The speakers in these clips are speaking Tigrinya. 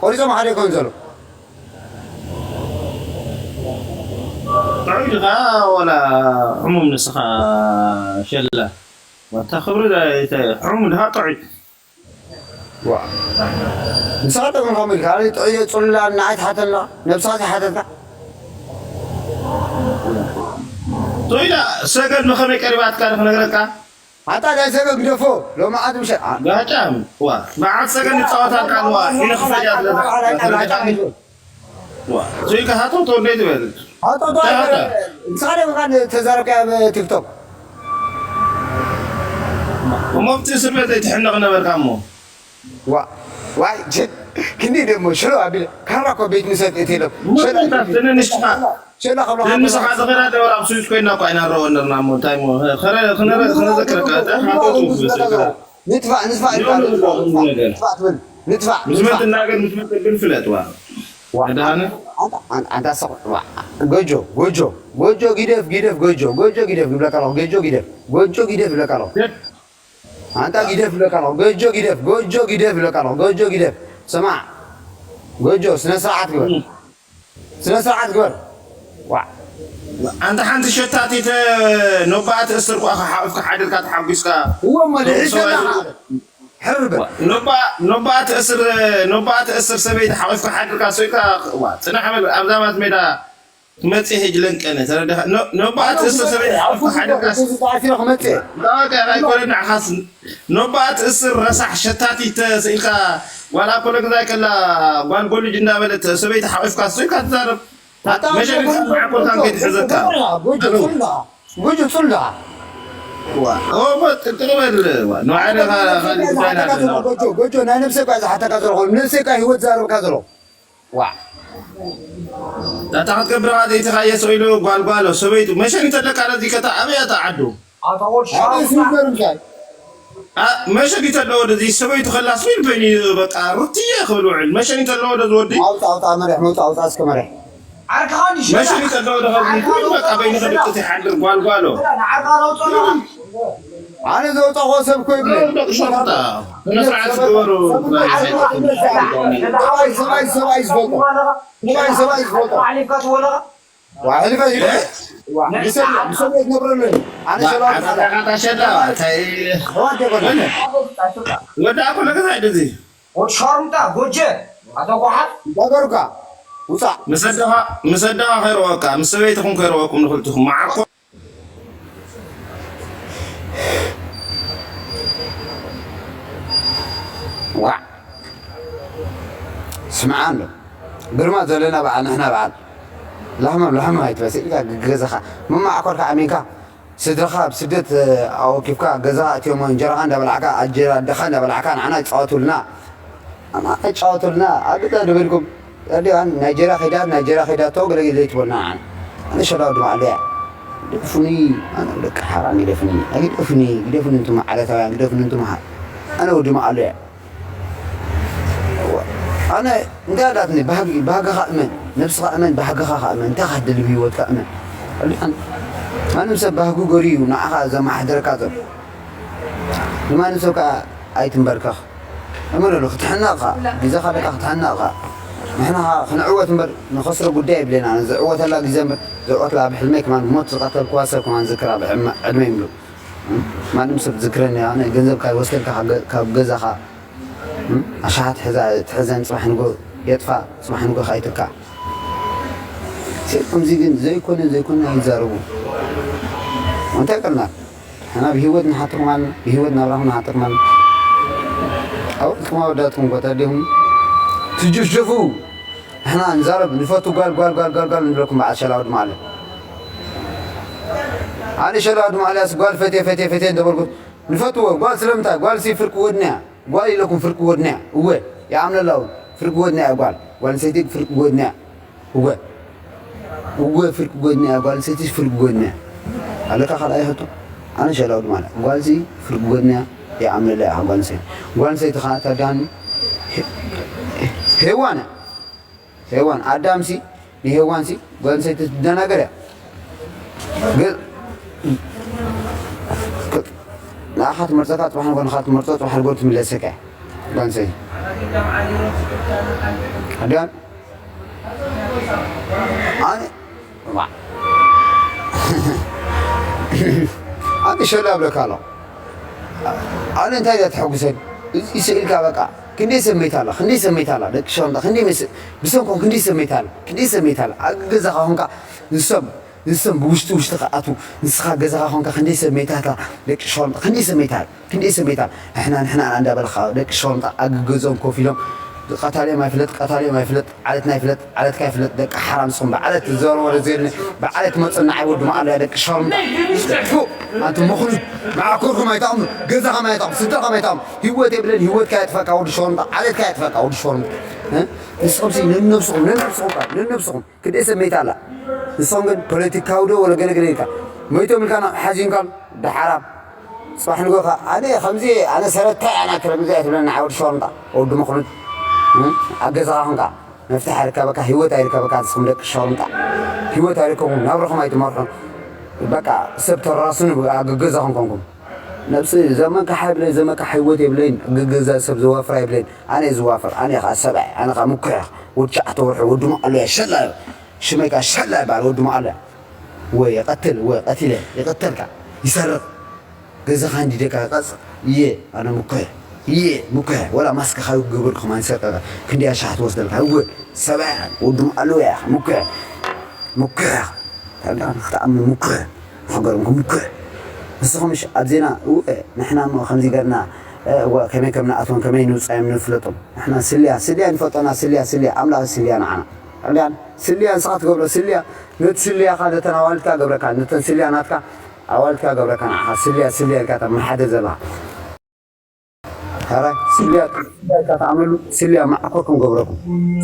ቆሪጾም ሓደ ይኮን ዘሎ። ጥዑይ ዲኻ ወላ ሕሙም ንስኻ ሸላ? ወታ ክብሪ ዳ-፣ ይተ-፣ ሕሙም ድኻ ጥዑይ? ዋ። ንስኻ ጥዑይ ከምኡ ኢልካ፣ ኣነ ጥዑይ እየ ጽሉል እየ፣ ንዓይ ትሓተላ፣ ነብስኻ ዘይሓተትካ። ጥዑይ ዳ-፣ ሰገን ብኸመይ ቀሪባትካ ዶ ክነግረካ? ኣታ ናይ ሰገን ግደፎ፣ ሎማዓት ምሸት፣ ኣ-፣ ጋጫም፣ ዋ፣ መዓት ሰገን ይጻወታልካ ኣለዋ፣ ኢለ ክፈጃ ስለ ዝሓ-፣ ስለ ዝሓ-፣ ዋ፣ ስኢልካ ሃተውተው እንዴት ይበል? ሃተውተው ሃታ። ኣይበል። ንስኻ ደም ኻን ተዛረብካ ኣብ ቲክቶክ። እሞ ኣብቲ እስር ቤት ዘይትሕነቕ ነበርካ እሞ። ዋ፣ ዋይ፣ ጀ-፣ ክንደይ ደሞ ሽሎ ኣቢለ፣ ካራ እኮ ቤት ምሰት እትኢሎም። እሞ ሽሎ እንታይ ትንንሽ ኢኻ? ሽሎ ከብሎ ትንንሽ ኢኻ ዝኸዳ ደወል ኣብ ስዊስ ኮይና እኮ ኣይናረወ ነርና እሞ፣ እንታይ እሞ፣ ኸረ-፣ ኸነረ-፣ ኸነዘክረካ፣ እታ ሃተውተው ትብል ስኢልካ። ንጥፋእ፣ ንጥፋእ ኢልካ፣ ንጥፋእ፣ ንጥፋእ፣ ንጥፋእ ትብል። ንጥፋእ፣ ምስ መን ንጥፋእ። ትናገር፣ ምስ መን ትብል ፍለጥ፣ ዋ። ዋ። መድሃነ? ኣንታ፣ ኣን-፣ ኣንታ ሰቕ-፣ ዋ። ጎጆ፣ ጎጆ፣ ጎጆ ጊደፍ፣ ጊደፍ፣ ጎጆ፣ ጎጆ ጊደፍ ይብለካ ኣለኹ፣ ጎጆ ጊደፍ፣ ጎጆ ጊደፍ ይብለካ ኣለኹ። ኣንታ ጊደፍ ይብለካ ኣለኹ፣ ጎጆ ጊደፍ፣ ጎጆ ጊደፍ ይብለካ ኣለኹ፣ ጎጆ ጊደፍ። ስማዕ፣ ጎጆ፣ ስነ ስርዓት ግበር። እም። ስነ ስርዓት ግበር። ዋዕ። ኣንታ ሓንቲ ሸታቲት ኖባኣ ትእስር ኳ ሓቂፍካ ሓዲርካ ተሓጒስካ። እዎ እሞ ልሒሰላ ሰብኣይ ማለት። ሕርር በል። ኖባ፣ ኖባ ትእስር፣ ኖባ ትእስር ሰበይቲ ሓቂፍካ ሓዲርካ ሰይካ፣ ዋ፣ ጽናሕ በል ኣብዛ ማስ ሜዳ ትመጽእ ሄጅ ለንቀነ፣ ተረዳኻ? ኖ-፣ ኖባ ኣነ ትእስር ሰበይቲ ክመጽእ፣ ሓቂፍካ ሓዲርካ ኣነ ክመጽእ፣ ተዓሲረ ክመጽእ። ዳዋካ ኣይኮነ ንዓኻስ ኖባ ትእስር ረሳሕ ሸታቲት ተስኢልካ ጓል ኣፖሎግዛይ ከላ ጓል ጎልጅ እንዳበለት ሰበይቲ ሓቂፍካ ሰይካ ትዛረብ። ኣታ መሸኒት ጎጆ፣ መዓኮርካን ጎጆ፣ ከይትሕዘካ። ጎጆ፣ ጎጆ፣ ኣለው። ጽልዋ፣ ጎጆ፣ ጽልዋ። ዋ፣ ኦ፣ በ-፣ ጥጥቅ በል፣ ዋ፣ ንባዕልኻ ካልእ ጉዳይ ናትና። ጎጆ፣ ጎጆ፣ ናይ ነብሰይ እኳ ዝሓተካ ዘለኹ፣ ነብሰይ እኳ ህይወት ዝዛረብካ ዘለኹ። ዋ። እታ ክትገብር ኸዓ ዘይተኻየሰ ኢሉ ጓልጓሎ፣ ሰበይቱ፣ መሸኒት ኣለካ ነዚ ከታ ኣበይ እታ ዓዱ? ኣታ ወድ ኣበይ ሻውና። ስዊዘር እንታይ? ኣ፣ መሸኒት ኣለዎ ዶ እዚ ሰበይቱ ከላ ስዊል በይኑ እዩ በቃ ሩትየ ክብል ውዕል። መሸኒት ኣለዎ ዶ እዚ ወዲ? ኣውጣ፣ ኣውጣ፣ መሪሕ፣ መውጣ፣ ኣውጣ፣ እስከ መሪሕ። ዓርክኻ ንሽ መሸኒት ኣለዎ ዶ እዚ ዓርክኻ በቃ በይኑ ለውጦ። ከድቅስ ይሓድር ጓልጓሎ። ንዓርክኻ ለውጦ ኣለኻ። ኣነ ዘውጣኹዎ ሰብ እኮ ይብለ። ደቂ ሸርሙጣ፣ ስነ ስርዓት ግበሩ። ሰብኣይ፣ ሰብኣይ፣ ሰብኣይ ዝፈልጦ። ሰብኣይ፣ ሰብኣይ ዝፈልጦ። ኣሕሊፍካ ትህቦ ኣለኻ? ዋ፣ ኣሕሊፈ ይበል። ዋ፣ ንሰብ፣ ንሰብ የትነብረሉ። ኣነ ሸላው ዓቃቃታ ሸላ፣ እንታይ? ተዋደ በለ። ወዳ ኩሉ ግዜ ድዚ። ወድ ሸርሙጣ፣ ጎጀ፣ ኣቶ ጓሓፍ። እንዳገሩካ፣ ውፃእ። ምስ ኣደኻ፣ ምስ ኣደኻ ከይረወካ፣ ምስ ሰበይትኹም ከይረወኩም ንኽልቲኹም። መዓኮ ዋዕ! ስምዓ ኣሎ። ግርማ ዘለና በዓል፣ ንሕና በዓል። ላሕሚ ኣብ ላሕሚ ኣይትበስል ኢልካ ገዛኻ መማዕኮርካ ኣሚንካ፣ ስድራኻ ኣብ ስደት፣ እ፣ ኣወኪፍካ፣ ገዛኻ ኣትዮሞ እንጀራኻ እንዳበላዕካ፣ ኣጀራ ኣደኻ እንዳበላዕካ፣ ንዓና ይጻወቱልና። ኣና ኣይትጫወቱልና፣ ኣብ ገዛ ደበልኩም። ኣዲዋን ናይጀርያ ከይዳ፣ ናይጀርያ ከይዳ፣ ተው ገለ ገለ ይትበልና። ኣነ፣ ኣነ ሸላ ወዲ ማዕሎ እያ። ግደፉኒ፣ ኣነ ደቂ ሓራም ግደፉኒ። ኣይ ግደፉኒ፣ ግደፉኒ እንቱም ዓለታውያን፣ ግደፉኒ እንቱም ሓ-፣ ኣነ ወዲ ማዕሎ እያ። ኣነ እንታይ ኣላትኒ፣ ባህጊ፣ ባህግኻ እመን፣ ነብስኻ እመን፣ ባህግኻ ከኣ እመን፣ እንታይ ክትደሊ ብህይወትካ እመን። ኣዲዋን፣ ማንም ሰብ ባህጉ ገሩ እዩ ንዓኻ ዘመሓድረካ ዘሎ። ንማንም ሰብ ከኣ ኣይትንበርከኽ። እመነሉ፣ ክትሕነቕ ኢኻ። ግዜኻ ደቃ ክትሕነቕ ኢኻ። ንሕና ኸኣ ክንዕወት እምበር ንኸስሮ ጉዳይ የብለና። ዝዕወተላ ግዜ እምበር፣ ዝዕወትላ ኣብ ሕልመይ ከማን ሞት ዝቐተልክዋ ሰብ ከማን ዝክራ ኣብ ዕመ-፣ ዕድመይ ምሉእ። ማንም ሰብ ዝክረኒ፣ ኣነ ገንዘብካ ይወስደልካ ካብ ገ-፣ ካብ ገዛኻ። ኣሽሓት ሕዛ-፣ ትሕዘን ጽባሕ ንጎ የጥፋእ፣ ጽባሕ ንጎ ከኣ ይትካእ። ከምዚ ግን ዘይኮነ፣ ዘይኮነ ኣይዛረቡ። እንታይ ቀልና? ንሕና ብህይወት ንሓተኩም ኣለና፣ ብህይወት ናብራኹም ንሓተኩም ኣለና። ኣወዳትኩም፣ ኣወዳትኩም እኮ ተዲኹም ትጅፍጅፉ። ንሕና ንዛረብ፣ ንፈቱ ጓል፣ ጓል፣ ጓል፣ ጓል፣ ጓል ንብለኩም በዓል ሸላ ወዲ ማዕለ። ኣነ ሸላ ወዲ ማዕለያስ ጓል ፈትየ፣ ፈትየ፣ ፈትየ እንደበልኩት ንፈትዎ። ጓል ስለምንታይ? ጓልሲ ፍርቂ ወድና እያ። ጓል ኢለኩም ፍርቂ ወድና እያ። እወ፣ ይኣምነላ እውን። ፍርቂ ወድና እያ ጓል። ጓል ኣንስተይቲ ፍርቂ ወድና እያ። እወ። እወ፣ ፍርቂ ጎድኒ እያ ጓል ኣንስተይቲ፣ ፍርቂ ጎድኒ እያ። ኣለካ ካልኣይ ሕቶ? ኣነ ሸላው ድማ እለ። ጓልሲ ፍርቂ ጎድኒ እያ፣ ይኣምነላ እያ ጓል ኣንስተይቲ። ጓል ኣንስተይቲ ኸዓ ተዳኒ ሄ-፣ ሄዋን እያ። ሄዋን፣ ኣዳምሲ ንሄዋንሲ ጓል ኣንስተይቲ ትደናገር እያ። ግን ንኣኻ ትመርጸካ ጽባሕ ንጎ ንኻ ትመርጾ ጽባሕ ንጎ ትምለሰካ እያ። ጓል ኣንስተይቲ። ኣዲያን ኣነ ዋ ኣነ ሸላ ብለካ ኣሎ ኣነ እንታይ እያ ተሐጉሰን ይስእልካ በቃ ክንደይ ሰመይታ ኣላ ክንደይ ሰመይታ ኣላ ደቂ ሸምጣ ክንደይ መስ ብሰንኮም ክንደይ ሰመይታ ኣላ ክንደይ ሰመይታ ኣላ ኣብ ገዛኻ ኾንካ ንሶም ንሶም ብውሽጢ ውሽጢ ከኣቱ ንስኻ ገዛኻ ኾንካ ክንደይ ሰመይታ ኣላ ደቂ ሸምጣ ክንደይ ሰመይታ ኣላ ክንደይ ሰመይታ ንሕና ንሕና እንዳበልካ ደቂ ሸምጣ ኣብ ገዝኦም ኮፍ ኢሎም ቀታሊኦም ኣይፍለጥ ቀታሊኦም ኣይፍለጥ ዓለትና ይፍለጥ ዓለትካ ይፍለጥ ደቂ ሓራም ንስኹም ብዓለት ትዘረቡ ወረ ዘየለ ብዓለት መፀና ኣይወድሙ ኣሎ ደቂ ሸርሙጣ ፉ ኣንቲ ምኹኑ መዓኮርኩም ኣይጠቕሙ ገዛኹም ኣይጠቕሙ ስድራኹም ኣይጠቕሙ ህይወት የብለን ህይወትካ የጥፈካ ወዲ ሸርሙጣ ዓለትካ የጥፈካ ወዲ ሸርሙጣ ንስኹም ሲ ነነብስኹም ነነብስኹም ነነብስኹም ክንደይ ሰብ መይታ ኣላ ንስኹም ግን ፖለቲካዊ ዶ ወለ ገለገለ ኢልካ መይቶም ኢልካ ሓዚንካም ደሓራም ጽባሕ ንጎኻ ኣነ ከምዚ ኣነ ሰረታ ኣና ክረምዚ ኣይትብለና ወዲ ሸርሙጣ ወዲ ምኹኑ ኣብ ገዛኻ ኹንካ መፍትሕ ኣይርከበካ ህይወት ኣይርከበካ ንስኹም ደቂ ሸርሙጣ ህይወት ኣይርከብኩም ናብረኹም ኣይትመርሑ በቃ ሰብ ተራሱን ኣብ ገዛኹም ኮንኩም ነብሲ ዘመንካ ሓይብለይ ዘመንካ ህይወት የብለይን ገገዛ ሰብ ዝዋፍር ኣይብለይን ኣነ ዝዋፍር ኣነ ኻ ሰብኣይ ኣነ ኻ ምኩሕ ወዲ ሸዓተ ወርሑ ወዲ መቐሎ ሸላ ሽመይ ካ ሸላ ይበሃል ወዲ መቐሎ ወይ ይቐትል ወይ ቀቲለ ይቕተልካ ይሰርቕ ገዛኻ እንዲደካ ቀጽ እየ ኣነ ምኩሕ እየ ምኩሕ ወላ ማስክኻ ይገበርኩም ኣይሰርቀካ ክንደይ ኣሻሕ ትወስደልካ እወ ሰብኣይ ወድም ኣለዎ እያ ምኩሕ ምኩሕ ታጋ ክትኣምን ምኩሕ ሓገርኩም ምኩሕ ንስኹም ሽ ኣብ ዜና እወ ንሕና እሞ ከምዚ ገርና ከመይ ከም ንኣትዎም ከመይ ንውፃዮም ንፍለጦም ንሕና ስልያ ስልያ ንፈጦና ስልያ ስልያ ኣምላኽ ስልያ ንዓና ታጋ ስልያ ንስኻ ትገብሮ ስልያ ነቲ ስልያኻ ነተን ኣዋልድካ ገብረካ ነተን ስልያ ናትካ ኣዋልድካ ገብረካ ንዓኻ ስልያ ስልያ ኢልካ ተመሓደ ዘለኻ ሕራይ ስልያ ስልያ ኢልካ ተኣመሉ ስልያ መዓኮር ክንገብረኩም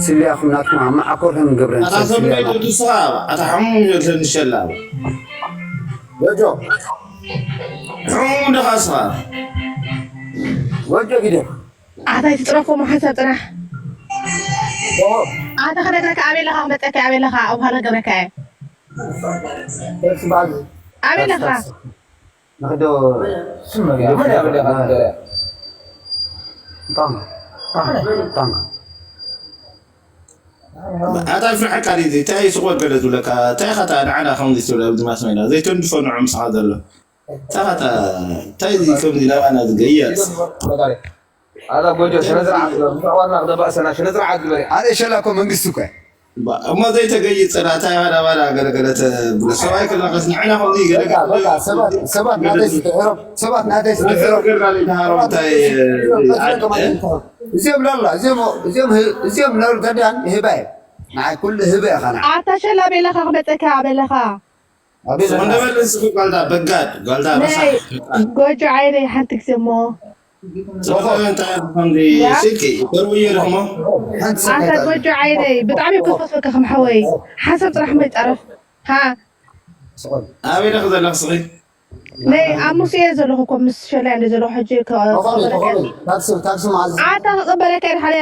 ስልያኹም ናትኩም ኣብ መዓኮር ክንገብረን ኣታ ሰብ ሰብ ስልያ ሰብለይ ናትኩም። ደርቱ ስኻ ኣታ ሕሙም ይዘልተን ንሸላ ጎጆ ሕሙም ድኻ ስኻ ጎጆ ግደ ኣታ ይትጥረፎ መሓሳብ ጥራሕ ኦሆ ኣታ ክነግረካ ኣበይ ኣለኻ ክመፀካ ኣበይ ኣለኻ ኣብ ኋላ ክገብረካ እየ ተስባል ኣበይ ኣለኻ ንኽዶ ስም መን እያ? መን እያ? መን እያ? መን እያ? ጣም ጣም ጣም ኣታ ፍርሐካ ድዩ እንታይ ስቆ ገለ ዝብለካ እንታይ ኻታ ንዓና ከምዚ ትብል ኣብዚ ማስመና ዘይተንድፎ ንዑ ምሳኻ ዘሎ እንታይ ኻታ እንታይ እዚ ከምዚ ናባና ዝገያጽ ኣታ ጎጆ ስነ ስርዓት ግበር ምሳዋና ክደባእሰና ስነ ስርዓት ግበር ኣነ ሸላኮ መንግስቲ እኮ እሞ ዘይተገይጸ ዳታ ኢኻ ናባና ገለገለ ተብሎ ሰብኣይ ክላኸስ ንዕና ከምዚ ገለገለ ሰባት ናተይ ዝድሕሮም ሰባት ናተይ ዝድሕሮም እዚኦም ላላ እዚኦም እዚኦም እዚኦም ላሉ ተዳን ይህባ እዮም ንዓይ ኩሉ ህበ ኢኻ ንዓይ ኣታ ሸላ ቤለኻ ክመፀካ በለኻ ኣቤት ስቕ እንዳበል ንስኺ ጓልዳ በጋድ ጓልዳ ረሳሕ ጎጆ ዓይነይ ሓንቲ ግዜ እሞ ጽቡቕ እንታይ ከምዚ ያ? ስልኪ ይቀርብዮ ድሞ ሓንቲ ኣንታ ሰከንድ ጎጆ ዓይነይ ብጣዕሚ ክፈትወካ ከም ሓወይ ሓሳብ ጥራሕ መይጻረፍ ሃ ኣበይ ደኽ ዘለኽ ስኺ ነይ ኣብ ሙስየ ዘለኹ እኮ ምስ ሸላይ እንደ ዘለኹ ሕጂ ከ- ተኾሚ ተኾሚ ታክሲ ታክሲ መዓዝ ኣታ ክቕበለካ ኢድ ሓደ